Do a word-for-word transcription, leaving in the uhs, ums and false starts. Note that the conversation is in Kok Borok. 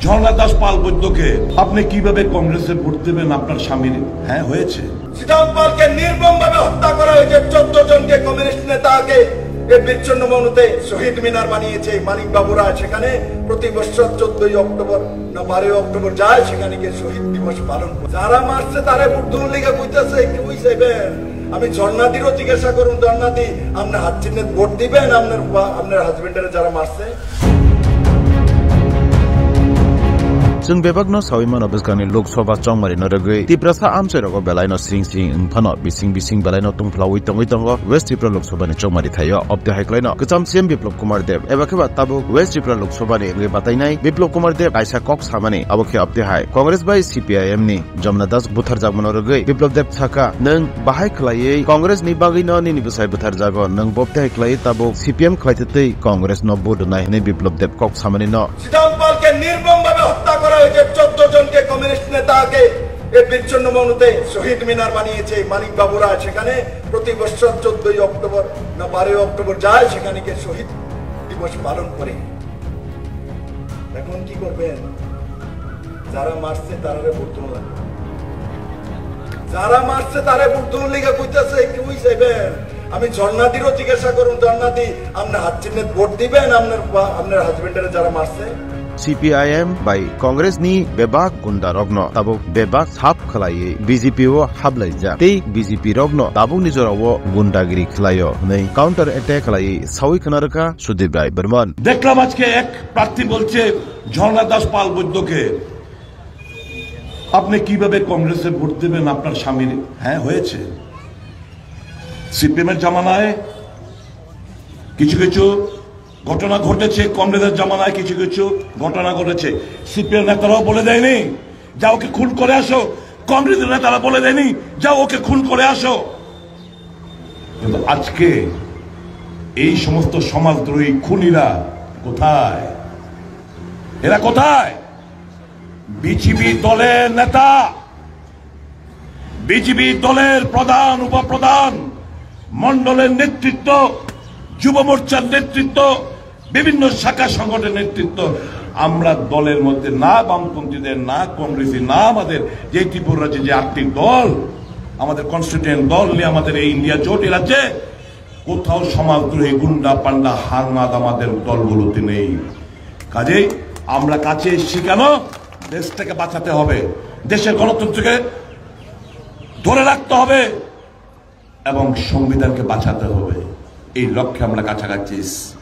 ঝর্ণা দাস পাল বৈদ্যকে আপনি কিভাবে কংগ্রেসে ভোট দেবেন আপনার স্বামীর? হ্যাঁ, হয়েছে। সিদ্ধার্থ পালকে নির্মমভাবে হত্যা করা হয়েছে, চোদ্দ জনকে কমিউনিস্ট নেতাকে। এই বীরচন্দ্র মনুতে শহীদ মিনার বানিয়েছে মানিক বাবুরা, সেখানে প্রতি বছর চোদ্দই অক্টোবর না বারোই অক্টোবর যায়, সেখানে গিয়ে শহীদ দিবস পালন করে। যারা মারছে তারে ভোট দেওয়ার লিগে কইতাছে, কি হইছে এবার? আমি ঝর্ণাদিরও জিজ্ঞাসা করুন, ঝর্ণাদি, আপনি হাত চিহ্নে ভোট দিবেন আপনার বা-, আপনার হাজবেন্ডের যারা মারছে? Chwng bebakno sawi mano, bwskangni Lok Sabha chongmarino rwgwi Tiprasa amchairogo belaino sring sring wng phano bising bising belaino tungphwlaui tongwi tongo West Tripura Lok Sabhani chongmari thaio. Obtwi hai kwlaino kwcham C M Biplab Kumar Deb eba khe ba tabuk West Tripura Lok Sabhani wngwi batainai Biplab Kumar Deb kaisa kok samani, abo khe obtwi hai Congress bai C P I M ni Jamna Das butharjakmano rwgwi Biplab Deb sakha, "Nwng bahai khwlaiwi Congress ni bagwino nini bwsai butharjago, nwng bo obtwi hai khwlaiwi tabuk C P M khwlaitwi twi Congress no vote rwnai," hwnwi Biplab Deb kok samani no. Siddharth পালকে নির্মমভাবে হত্যা করা হয়েছে, চোদ্দ জনকে কমিউনিস্ট নেতাকে। এই বীরচন্দ্র মনুতে শহীদ মিনার বানিয়েছে মানিক বাবুরা, সেখানে প্রতি বছর চোদ্দই অক্টোবর না বারোই অক্টোবর যায়, সেখানে গিয়ে শহীদ দিবস পালন করে। এখন কি করবেন? যারা মারছে তারারে ভোট দেওয়া লাগবে। যারা মারছে তারে ভোট দেওয়ার লিগে কইতাছে, কি হইছে এবার? আমি ঝর্ণাদিরও জিজ্ঞাসা করুন, ঝর্ণাদি, আপনি হাত চিহ্নে ভোট দিবেন আপনার বা-, আপনার হাজবেন্ডের যারা মারছে? C P I M bai Congress ni bebak gunda rokno tabuk bebak sap khwlaiwi B J P o hablaijak tei B J P rokno tabukni jorao gundagiri khwlaio hwnwi counter attack khwlaiwi sawi khna rwkha Sudip Rai Barman. দেখলাম আজকে এক প্রার্থী বলছে ঝর্ণা দাস পাল বৈদ্যকে, "আপনি কিভাবে কংগ্রেসে ভোট দেবেন আপনার স্বামীর?" হ্যাঁ, হয়েছে। সিপিএম এর জামানায় কিছু কিছু ঘটনা ঘটেছে, কংগ্রেসের জামানায় কিছু কিছু ঘটনা ঘটেছে। সিপিএম নেতারাও বলে দেয়নি, "যা ওকে খুন করে আসো।" কংগ্রেসের নেতারা বলে দেয়নি, "যা ওকে খুন করে আসো।" কিন্তু আজকে এই সমস্ত সমাজদ্রোহী খুনিরা কোথায়? এরা কোথায়? বিজেপি দলের নেতা, বিজেপি দলের প্রধান, উপপ্রধান, মণ্ডলের নেতৃত্ব, যুব মোর্চার নেতৃত্ব, বিভিন্ন শাখা সংগঠনের নেতৃত্ব, আমরা দলের মধ্যে না বামপন্থীদের, না কংগ্রেসী, না আমাদের যে ত্রিপুরা রাজ্যে যে আটটি দল, আমাদের কনস্টিটিউয়েন্ট দল নিয়ে আমাদের এই ইন্ডিয়া জোট এ রাজ্যে কোথাও সমাজদ্রোহী গুন্ডা পান্ডা হারমাদ আমাদের দলগুলোতে নেই। কাজেই আমরা কাছে এসেছি কেন? দেশটাকে বাঁচাতে হবে, দেশের গণতন্ত্রকে ধরে রাখতে হবে এবং সংবিধানকে বাঁচাতে হবে। এই লক্ষ্যে আমরা কাছাকাছি এসেছি।